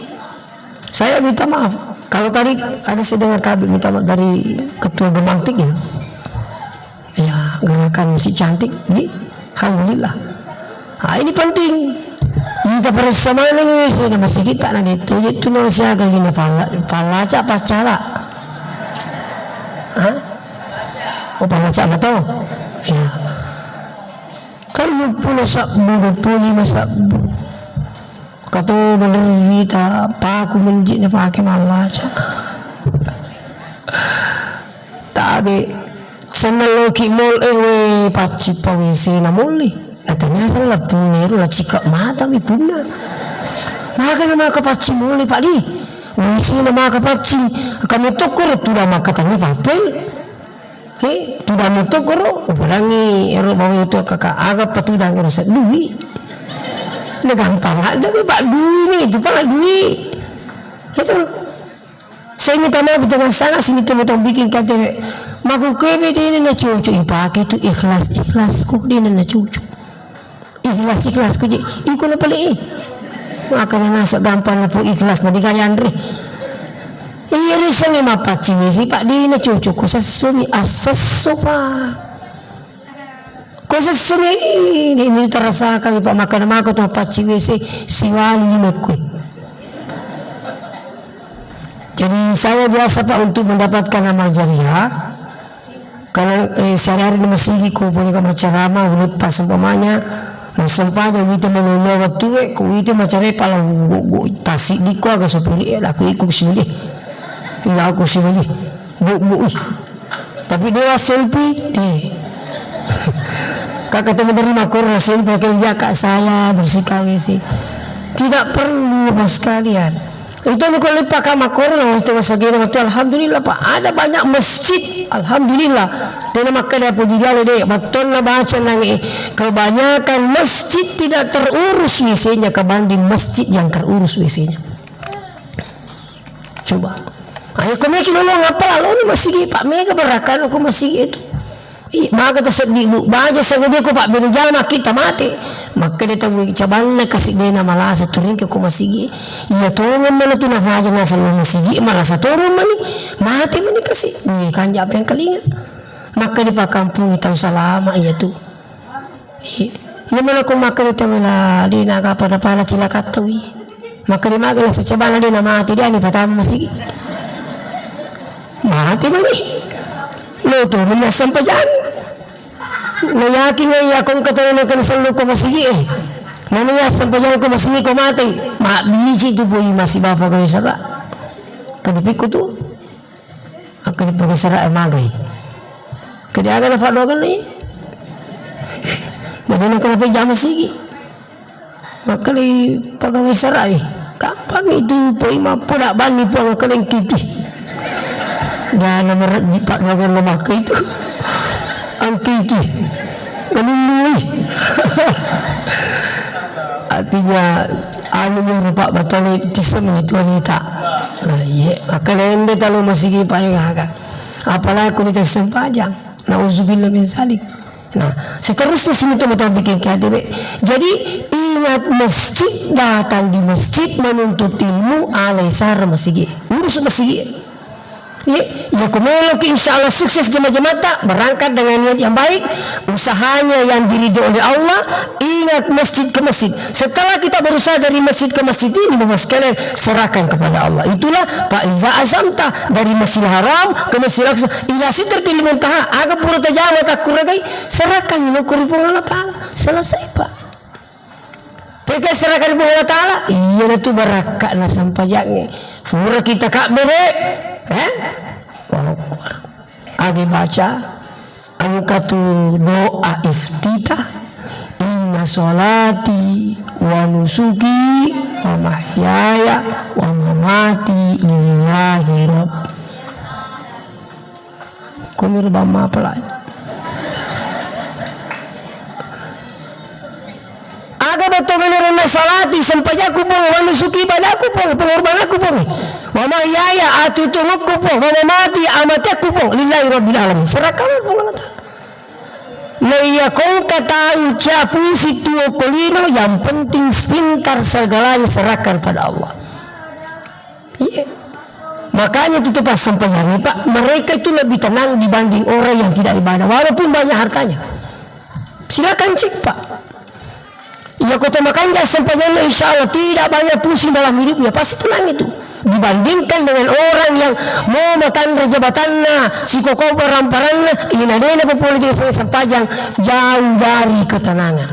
Saya minta maaf. Kalau tadi ada saya dengar Kabid minta maaf dari ketua Gemantik ya. Ya, gerakan musik cantik di, alhamdulillah. Ah, ini penting. Kita periksa mana ini, saya nama sedikit tak nanti itu, itu nama saya kali ini pala, palaca pacala. Hah? Oh, palaca betul. Ya. Kan dua puluh sabbu, dua puluh lima sabbu. Kato belerita paku menjik na pake mallaca. Tabe, senna loki mall, eh, we, pacci pa W C na molli. Natanya sella punna ero la cika mata mi punna. Maka na maka pacci molli, Pak, di. W C na maka pacci. Kami tokkoro tuda maka tani papel. He, tudang itu koro, upadangi ero bawa itu kaka aga patudang ero seddui. Na gampang ada be, Pak, dui ni, itu pala dui. Itu. Saya minta maaf dengan sangat sini teman-teman bikin K T P. Maku kebe dene na cocok ipake itu ikhlas, ikhlas kok dene na cocok. Ikhlas, ikhlas ku je. Iko na pale, eh. Maka na nasa gampang na pu ikhlas na digayanre. Iya risengnge mappacci W C, Pak, dina cocok ko sessomi, assesso, Pak. Ko sessomi, ini, ini terasakang, Pak, makkeda mako tu mappacci W C, siwali lima kue. Jadi saya biasa, Pak, untuk mendapatkan amal jariah, kalau, eh, sehari-hari di masigi ko pole ka maccarama, uleppa seumpamanya, massempajang wita malolo wettue, ko wita macare pala go, go, tasi diko aga sopiri, eh, aku ikut sini. Enggak aku sini. Go, go, ih. Tapi dia selfie, eh. Kakak tu menerima korona selfie, akhirnya dia kak saya bersihkan W C. Tidak perlu, Mas, sekalian. Itu nu kalau pakama korona, itu masa gini, waktu alhamdulillah, Pak. Ada banyak masjid, alhamdulillah. Dan makanya puji dia, deh, betul lah baca nang, eh. Kebanyakan masjid tidak terurus W C-nya kebanding masjid yang terurus W C-nya. Coba. Ayo, ko meki lolo ngapa lalo ni masigi, Pak, mega berakan ko masigi itu. Ih, maga taseddi, Bu. Baja sagede ko, Pak, beri jama kita mate. Makkeda tau cabanna kasi dena malasa turingke ko masigi. Iya tongeng mana tu nafaja nasal masigi, malasa tongeng mani. Mate mani kasi. Ih, kanja apa yang kalinga. Makkeda pakampung tau salama iya tu. Iya, iya, mana ko makkeda tau wela, de naga pada pala cilaka tau i. Makkeda maga la sacabana de namati, de ani patama masigi. Mati mani. Lo to meni assempajang. Lo yakin iya ko engka tau nengka sellu ko masigi e. Nani assempajang ko masigi ko mati. Mabbiji tu pui masih bapa gawe sara. Kan dipikku tu. Akkeda pogau sara e magai. Kede aga nafadoakan ni? Jadi nengka napejama sigi. Makkeda pegawai sara e. Gampang itu poi mappoda banni puang, akkeda engkiti. Dana merejji paddoakan lo makka itu. Engkiti. Nalului. Artinya, anu mi rupa batole tisseng itu wanita. Nah, iya, maka lende talo masigi paling aga. Apalagi ko nita sempajang. Nauzubillah min zalik. Nah, seterusnya sini tuh mau bikin hadirin. Jadi, ingat masjid, datang di masjid menuntut ilmu, alai sara masigi. Urus masigi. Iya, iya, ko meloki insya Allah sukses jemaah-jemaahta, berangkat dengan niat yang baik, usahanya yang diridho oleh Allah, ingat masjid ke masjid. Setelah kita berusaha dari masjid ke masjid ini, Bapak sekalian, serahkan kepada Allah. Itulah, fa iza azamta, dari Masjidil Haram ke Masjidil Aqsa, ila Sidratil Muntaha, aga pura tajama takkuragai, serahkan lo ko ri Puang Allah Ta'ala. Selesai, Pak. Pekeng serahkan ri Puang Allah Ta'ala, iyanatu barakka'na sempajangnge. Fura kita kabbere, eh? Allahu Akbar. Agi baca, engka tu doa iftitah, "Inna sholati wa nusuki wa mahyaya wa mamati lillahi rabb." Kumiro bamma apalai. Aga bettuanna ro salati, sempajakku Puang, wa nusuki ibadahku Puang, pengorbananku Puang. Wa mahyaya, atutungukku Puang, wa mamati, amatiakku Puang, lillahi rabbil alamin. Serahkan Puang Allah Ta'ala. Naiya kongka tau capusi tuo kolino, yang penting pintar segalanya serahkan pada Allah. Iya. Makanya itu tuh pas sempajangnya, Pak, mereka itu lebih tenang dibanding orang yang tidak ibadah, walaupun banyak hartanya. Silakan cek, Pak. Iya, kota makanja sempajanna, insya Allah tidak banyak pusing dalam hidupnya, pasti tenang itu. Dibandingkan dengan orang yang mau matanre jabatanna, sikoko paramparanna, ina dena popole sempajang, jauh dari ketenangan.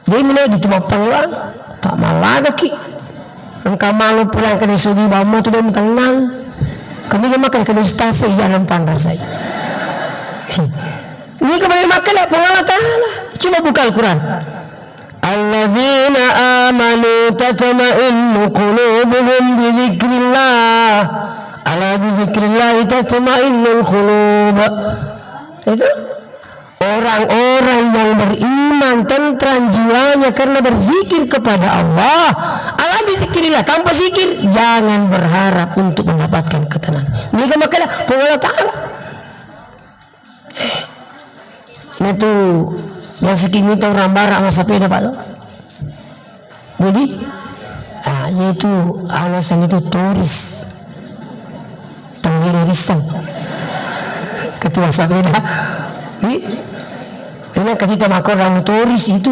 Jadi mulai ditu mappangewang, tak malagaki. Engka malu pulang ke desa di bawah tu dia tenang. Kami dia makan ke desa tasik, iya nampan rasai. Ini kembali makan ya Puang Allah Ta'ala. Coba buka Al-Quran. Alladzina amanu tatma'innu qulubuhum bidzikrillah. Ala bidzikrillah tatma'innul qulub. Itu orang-orang yang beriman, tentram jiwanya karena berzikir kepada Allah. Ala bidzikrillah, tanpa zikir, jangan berharap untuk mendapatkan ketenangan. Ini kan makanya Puang Allah Ta'ala. Nah tu, biasa kimi tau rambara sama sepeda, Pak, tu. Budi? Ah, Itu alasan itu turis. Tang de' nairisseng. Ketua sapeda. Wi. Memang katita makkorang turis itu.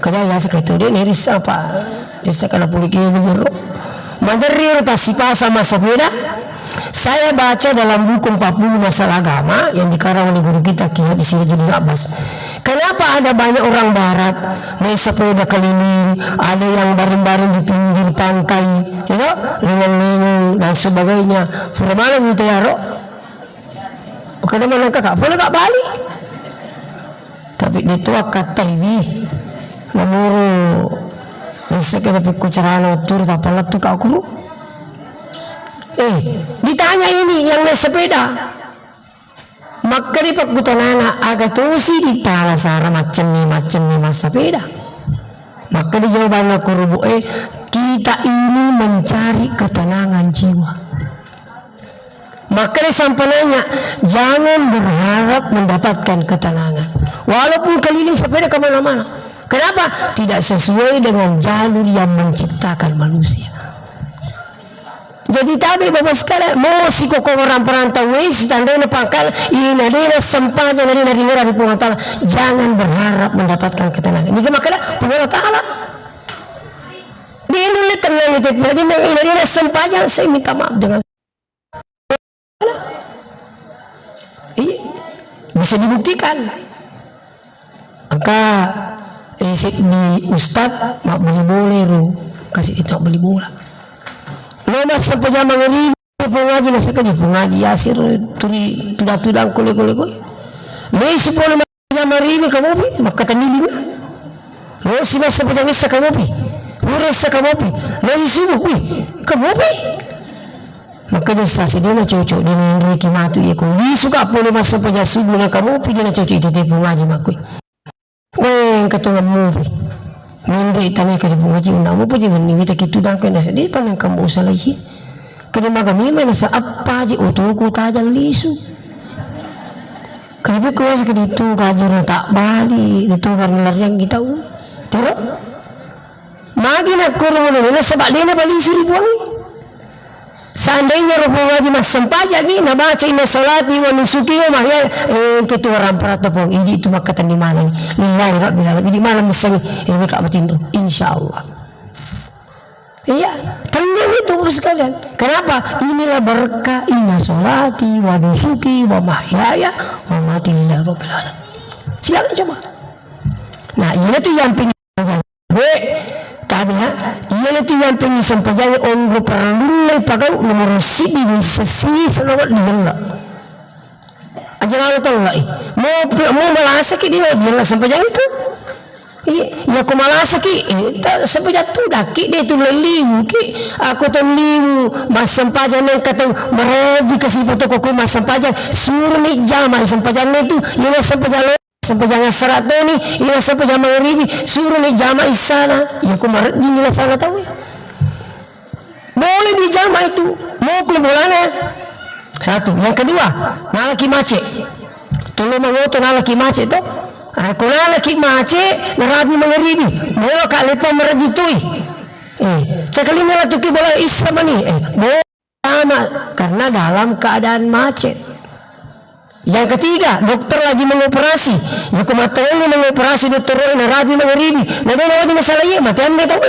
Kada ya seketu de' nairisseng apa. Desa kana puliki guru. Maderri ro tassipasang massapeda. Saya baca dalam buku empat puluh masalah agama yang dikarang oleh guru kita Kiai Haji Sirajudin Abbas. Kenapa ada banyak orang barat naik sepeda keliling, ada yang baring-baring di pinggir pantai, ya toh, lengang-lengang dan sebagainya. Pura maneng kita ya, Ro? Kada maneng kakak, boleh kak balik. Tapi de' to akkattaiwi. Namuru desa kita pikku carana turu tappa lettu kak kuru. Eh, ditanya ini yang naik sepeda. Makkeda pakkutanana, aga tosi ditala sara maccenni-maccenni massapeda? Makkeda jawabanna kurubu e, kita ini mencari ketenangan jiwa. Makkeda sampananya, jangan berharap mendapatkan ketenangan. Walaupun keliling sepeda kemana-mana. Kenapa? Tidak sesuai dengan jalur yang menciptakan manusia. Jadi tabe Bapak sekalian, mo sikokko orang perantau we, sitandaina pangkal, ina dena sempajang, na dena ringera di Puang Ta'ala, jangan berharap mendapatkan ketenangan. Ini makkeda Puang Ta'ala. Dia dulu tenang itu, ina dena sempajang, saya minta maaf dengan Iya, bisa dibuktikan. Maka, eh, seddi ustad mabbali bola ro, kasi itu mabbali bola. Lo massempajang mangaribi, Puang Haji, nasakka di Puang Haji Yasir, turi tudang-tudang kole-kole koi. Lesu pole Jamarini kamopi, makkatanilinga. Losi massempajang issa kamopi. Pura issa kamopi. Losi subuh, wih, kamopi. Makkeda issa si dena cocok, dena nreki matu iya ko. Lisuka pole massempajang subuh na kamopi, dena cocok itu tepu ngaji makkui. Weh, engka tongemmupi. Menre tane ka di Puang Haji, unna mupa je wenni wita kitu dangka nasa depa nengka mo usalai. Kede magami mai nasa appa je otoku tajang lisu. Kede pekko yasa kede tu kajur na tak bali, de tu barang lariang kita u. Tero? Magi nakkoro mulai nasaba dena balisu ri Puangnge. Seandainya ro Puang Haji massempajangngi, nabaca inna salati wa nusuki wa mahya, eh, engka tu waramparatta Puang, idi tu makkatenni maneng. Lillahi rabbil alamin. Idi maneng missengi, eh, meka matinro. Insyaallah. Iya, tenang itu Bapak sekalian. Kenapa? Inilah berkah inna salati wa nusuki wa mahyaya wa mamati lillahi rabbil alamin. Silakan coba. Nah, ini tuh yang pingin Be, tabe ha, iyana tu yang pengi sempajangi onro parellunna pagau nomor siddi di sesi selawat di gella. Aja lalo tellai. Mau, mau malasaki di, di gella sempajangi tu. Iya, iya ko malasaki, eh, ta, sempajang tu daki de tu leliu ki. Aku tu liu, massempajang neng katau maraji kasi foto ko kui massempajang, suru ni jama sempajang tu, iyana sempajang lo. Sempajang assara toni, iya sempajang mangaribi, suroni jama issana. Iya ko marejjing ila sana tauwe. Boleh dijama itu, mokoi bolana. Satu. Yang kedua, nalaki macet. Tolo mangoto nalaki macet to. Ah, ko nalaki macet, narapi mangaribi. Melo ka lepa marejjing tui. Eh, cakalinga latuki bola issa mani. Eh, bo- Sama, karena dalam keadaan macet. Yang ketiga, dokter lagi mengoperasi. Ya, ko matterenni mengoperasi dokter, narapi mangaribi. Nah, dia lagi masalah iya, mati ambil tahu.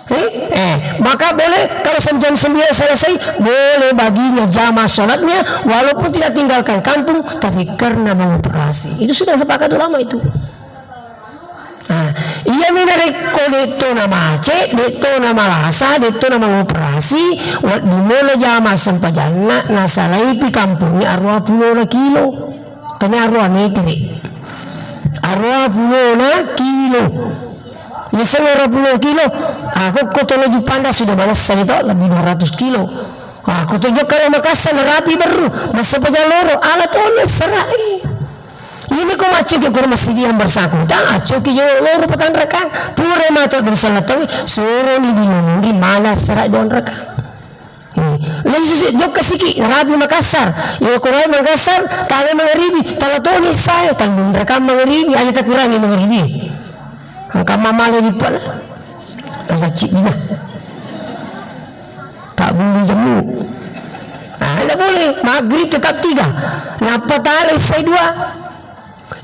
Eh, eh, maka boleh kalau jam sembilan selesai, boleh baginya jamaah sholatnya, walaupun tidak tinggalkan kampung, tapi karena mengoperasi. Itu sudah sepakat ulama itu. Nah, iyami narekko de'to na macet, de'to na malasa, de'to na mangoperasi, wedding molo jama sempajanna, nasalaipi kampongnge aruwa pulona kilo. Tania aruwa metere. Aruwa pulona kilo. Yaseng aruwa pulona kilo, ah, kokko tolo Jupanda sudah malessa ni to, lebih dua ratus kilo. Ah, ko to jokka ro Makassar narapi berru, massempajang loro, ala toni serai. Ini ko maccoki ko rumah sigi yang bersangkutan, accoki jo loro patanrakang. Pura mata bersala tawi, soroni di Lumuri mala serai donrakang. Hmm. Lai susi jokka siki, rapi Makassar. Iya ko rai Makassar, tala mangaribi, tala toni saya, tallunrakang mangaribi, aja takurangi mangaribi. Engka mamale di pala. Rasa ciddina. Tak boleh jemu. Nah, tidak boleh. Maghrib tetap tiga. Nappa tala isai dua.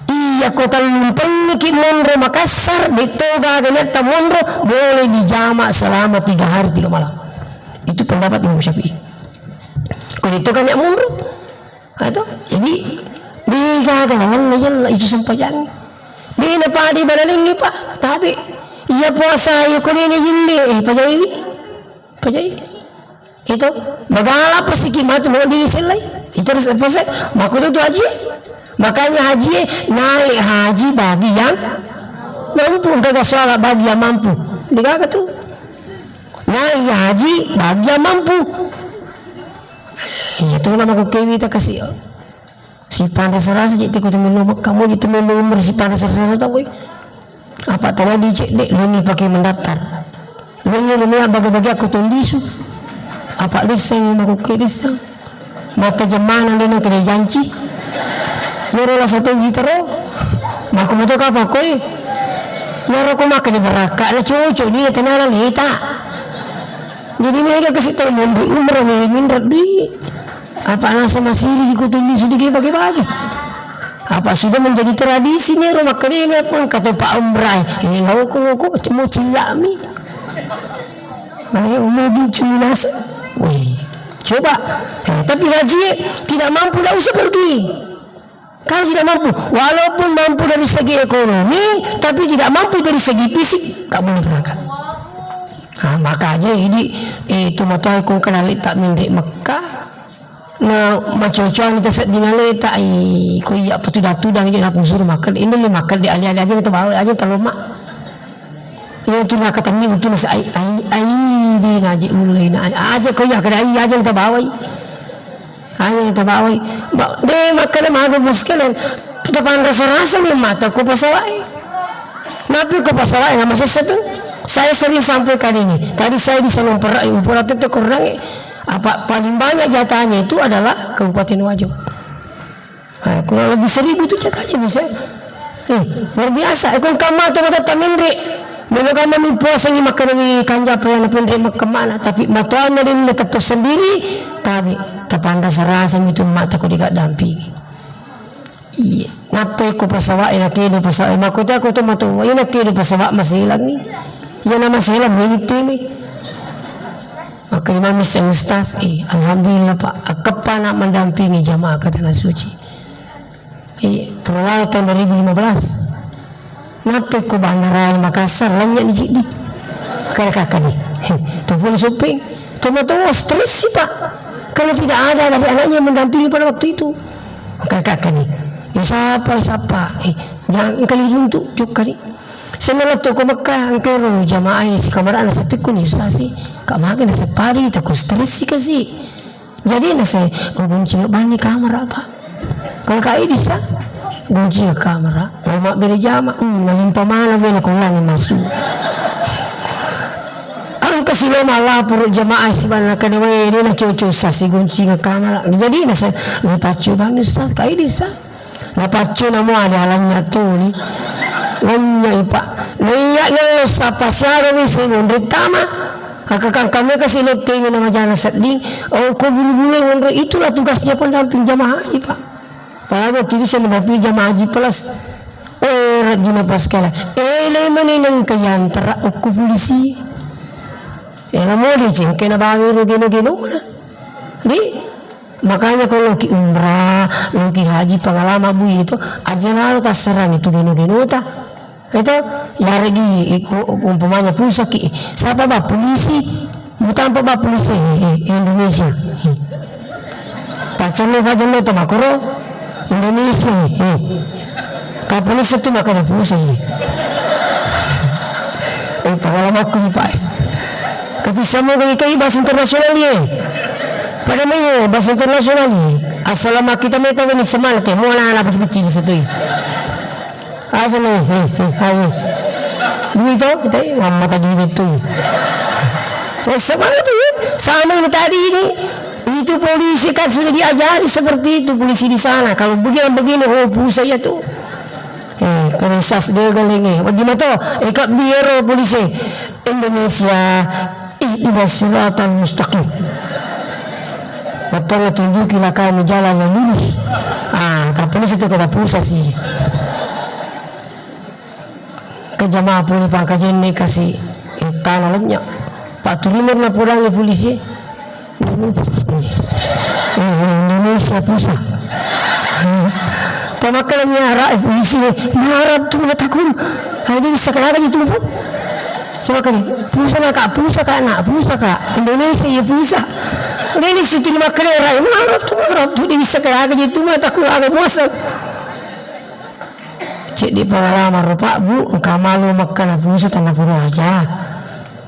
Iya, ko tellumpenni ki monro Makassar, de to gaga niatta monro, boleh dijama selama tiga hari tiga malam. Itu pendapat Imam Syafi'i. Ko de to gaga niat monro, atau jadi de gaga yella yella itu sempajang. De na padi balalingi, Pak. Tapi iya puasa iya ko de na yelle, eh, pajai. Pajai. Itu magala apa siki matu mau diri selai. Itu harus apa sih? Maka itu haji. Makanya haji naik haji bagi yang mampu, enggak salah bagi yang mampu. Enggak tuh. Naik haji bagi yang mampu. Iya tuh nama kau kewi tak kasih. Sipanrasa-rasa je tiko tu melo Mekka, mo je tu melo umrah sipanrasa-rasa tau, woi. Apa tadi cek dek, lengi pakai mendaftar. Lengi rumia bagi-bagi aku tulisu. Apa desa yang mau ke desa? Mata jemana dia nak kena janci. Yoro lah satu gitaro. Maka mau tu apa koi? Yoro ko makan di berakak, na cocok ni na tenala leta. Jadi mega kasih tahu memberi umrah ni minrat di. Apa nasa masiri di kutu ini sudah kayak bagi-bagi. Apa sudah menjadi tradisi nih rumah kene apa kata Pak Umrah. Eh, loko loko cuma cilami. Ayo mau bincang nasa. Weh, coba. Eh, tapi haji tidak mampu, tidak usah pergi. Kalau tidak mampu, walaupun mampu dari segi ekonomi, tapi tidak mampu dari segi fisik, tak boleh berangkat. Nah, makanya ini, eh, itu motor kong kenal tak menrik Mekah, na macocoan itu sedih nale tak, eh, ko iya apa tuh datu dan dia nak suruh makan, ini le makan di ali-ali aja kita bawa aja terlalu mak. Iya tu nak ketemu itu nasi ai ai ai di naji ulai na aja ko iya kada ai aja kita bawa. Hanya yang tabawai. Ba-, de makkeda maga bos kalian. Kita panrasa-rasa nih mata ko pasawae. Napi ko pasawae nama sessa tu. Saya sering sampaikan ini. Tadi saya di Salomperai, umpura tu tekorange. Apa paling banyak jatahnya itu adalah Kabupaten Wajo. Ah, kurang lebih seribu tu jatahnya, bos, ya. Eh, luar biasa. Eh, kong kamma tu mata menre. Melo kamma mi puasa ni makkeda ni kanja apa yang penre makkemana. Tapi matoanna denna tetto sendiri. Tapi tapanrasa-rasa mi tu mata ko dikadampingi. Iya. Nappa ko pasawa, eh, nakedo pasawa, eh, makko te ko to mato, eh, nakedo pasawa maselangi. Iya na maselang meni temi. Maka imam misseng ustaz, eh, alhamdulillah Pak, akkeppa nak mendampingi jamaah ke Tanah Suci. Eh, terlalu tahun dua ribu lima belas. Nappa ko bandara Makassar, lanynya ni ciddi. Kare kakak ni. Heh, tu pun shopping. Cuma tu stres sih, Pak. Karena tidak ada dari anaknya yang mendampingi pada waktu itu. Kare kakak ni. Eh, siapa, siapa? Eh, jangan kali runtuk, cuk kali. Saya malah toko Mekah, engkero jamaah si kamar anak sepi kuni ustaz sih. Kak makan separi, tak stres sih kasih. Jadi nase, oh, gunci bani kamar apa? Kalau Kak Edi sa, gunci kamar. Oh, mak beri jama, hmm, nalimpa mana bena kulangi masuk. Angka si lo malah puruk jamaah si bana kada wae, dia na cucu sa si gunci kamar. Jadi nase, ni pacu bani sa, Kak Edi sa. Napaccu namo ada alanya tuli. Lanya ipa. Naiya nallo sapa siaga wi si monri tama. Aka kangkame kasi lottengi na majana sedding. Ongko bulu-bulu monro itulah tugasnya pendamping jamaah haji, Pak. Apalagi waktu itu saya mendampingi jamaah haji plus. Eh, rajin apa sekali. Eh, le meni nengka yantara okko polisi. Eh, la mode cengke na bawe ro geno-geno na. Di Makanya ko loki umrah, loki haji, pangalama bui itu, aja lalo tassarang itu geno-genota. Itu, yaregi, iko, umpamanya pusaki, siapa ba polisi? Mutampa ba polisi, eh, eh, Indonesia. Pacarnya pacarnya itu makoro, Indonesia, eh. Kapan itu tuh makanya pusing. Eh, pengalaman aku, Pak. Kati semua kai kai bahasa internasional ye. Pada mai bahasa internasional ye. Assalamu kita meta wani semana te. Mau anak-anak peci-peci di situ. Asal nih, nih, nih, ayo. Duit itu, kita mata duit itu. Eh, sama itu ya. Sama ini tadi ini. Itu polisi kan sudah diajari seperti itu polisi di sana. Kalau begini-begini, oh, pusat ya tuh. Eh, kalau sas dia galeng, eh. Di mata, eh, kak biero polisi. Indonesia, ihdinas siratal mustaqim. Wattanna tunjuki la kami jalan yang lurus. Ah, tapi ini situ kata pusat sih. Ke jamaah puli pangkajenne kasi, eh, tana lenya. Pak Turimur na pulangi polisi. Indonesia, eh, Indonesia pusat. Tamakkalanya arah polisi, marah tu mataku. Hai, dia bisa kenapa gitu, Bu? Sama kali, pusat nak, pusat kak, nak, pusat kak. Indonesia ya pusat. Ini situ makkeda arah, marah tu, marah tu, dia bisa kenapa gitu, mataku ada puasa. Ceddi pengalaman ro, Pak, Bu, engka malu makkana pusa tanna pulo aja.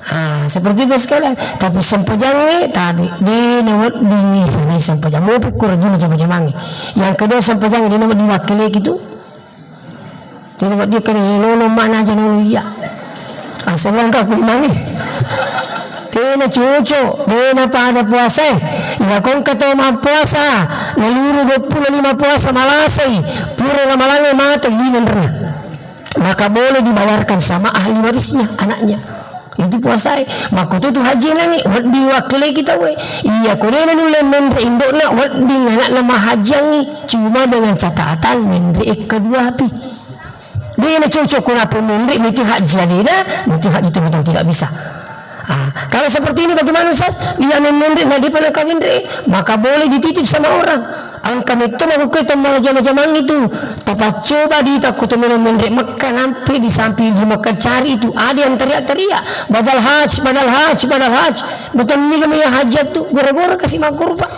Ah, seperti itu sekalian. Tapi sempajangnge, tabe, de na wedding salai sempajang. Mopi ko rajin jama-jamangnge. Yang kedua sempajangnge, de na wedding wakkele gitu. De na wedding kene nono mana aja nono iya. Asalkan kau imangnge. De na cocok, de na pada puasae. Iya kongka to mappuasa, naluru dua puluh lima puasa malasai, pura ramalangnge mate lima enrena. Maka boleh dibayarkan sama ahli warisnya, anaknya. Itu puasae. Makkutu tu haji nangi, wedding wakkele kita we. Iya, ko de na nulle menre indokna, wedding anakna mahajiangi. Cuma dengan catatan menre kedua api. De na cocok ko nape menre miti haji alena, miti haji teman tidak bisa. Ah, kalau seperti ini bagaimana, Ustaz? Iya, menre na depa na kawinre, maka boleh dititip sama orang. Engka metto makukkue to mala jama-jamang itu. Tapaccoba di takko to melo menre Mekka nampe di samping di Mekka cari itu ada yang teriak-teriak, "Badal haj, badal haj, badal haj." Bukan ini kami hajat tu, gora-gora kasih makkur, Pak.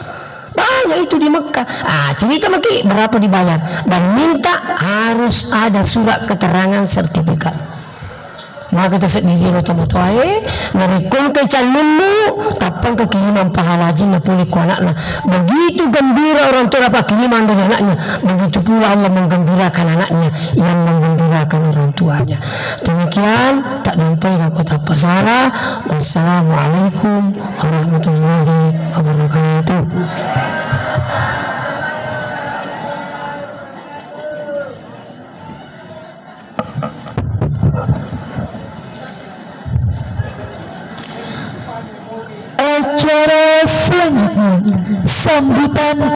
Banyak itu di Mekah. Ah, cerita maki berapa dibayar dan minta harus ada surat keterangan sertifikat. Maka kita sedih lo tama tuae, narekko engka callunmu, tappang ke kiriman pahala haji na pole ku anakna. Begitu gembira orang tua dapat kiriman dari anaknya, begitu pula Allah menggembirakan anaknya yang menggembirakan orang tuanya. Demikian, tak sampai aku tak pasara. Wassalamualaikum warahmatullahi wabarakatuh. Acara selanjutnya, sambutan